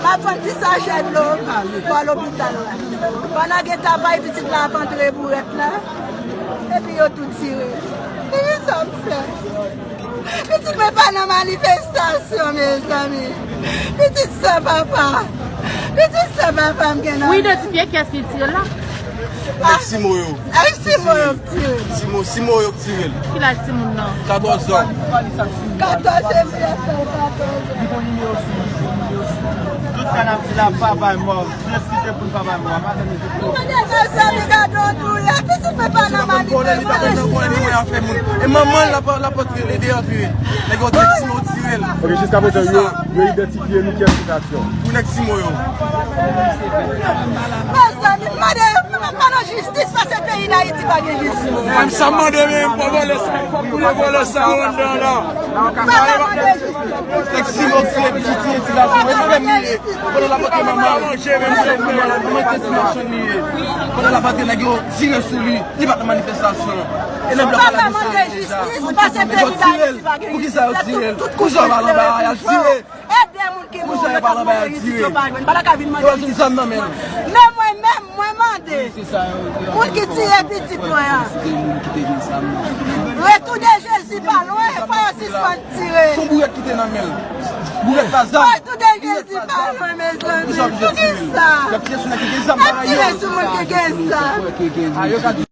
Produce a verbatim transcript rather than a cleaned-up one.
M ap vann ti sachè dlo bò lopital la. Pandan gen tabay pitit la ap antre bourèt la, epi yo tou tire. Kisa m fè? Pitit mwen pa nan manifestasyon, mezanmi. Pitit san papa. Pitit san papa m gen nan. Ou idantifye kiyès ki tire l la? Avèk simo yo. Avèk simo yo k tire. Simo, simo yo k tire l. Ki laj timoun nan? Katòz zan. Katòz fevriye, katòz zan. Tout sa n ap di la, pa bay mò. Mèsi de pou n pa bay mò. Pa bay mò. Mezanmi, gade yon doulè. Pitit mwen pa nan manifestasyon. E manman l, l ap, l ap antre, l ede antre. Nèg yo di simo tire l. Ok, jiskaprezan, yo, yo idantifye nou kiyès ki ta tire l. Pou nèg simo yo. Mezanmi, m mande, m mande jistis, paske peyi Dayiti pa gen jistis. Mwen, sa m mande menm, pou vòlè sa, pou vòlè sa anndan la. Nèg simo ki fè piti ti gason, e fè miye. Pandan l ap antre manman l, manman l, manman l te ti machann li ye. Pandan l ap antre, nèg yo tire sou li, li pa t nan manifestasyon. E nan blòk la, misye deja. Nèg yo tire l. Poukisa yo tire l? Poukisa yo pa al anba a, y al tire? Ede moun ki mouri, yo t ap mouri isit, yo pa jwenn. Yo pa jwenn zam nan men l. Men mwen menm, mwen mande. Moun ki tiye pitit mwen an. Retou de Jezi pa lwen, fò yo sispann tire. Son bourèt ki te nan men l. Bourèt pa zam. Retou de Jezi pa lwen, mezanmi. Poukisa? Y ap tire sou nèg ki gen zam. Y ap tire sou moun ki gen zam.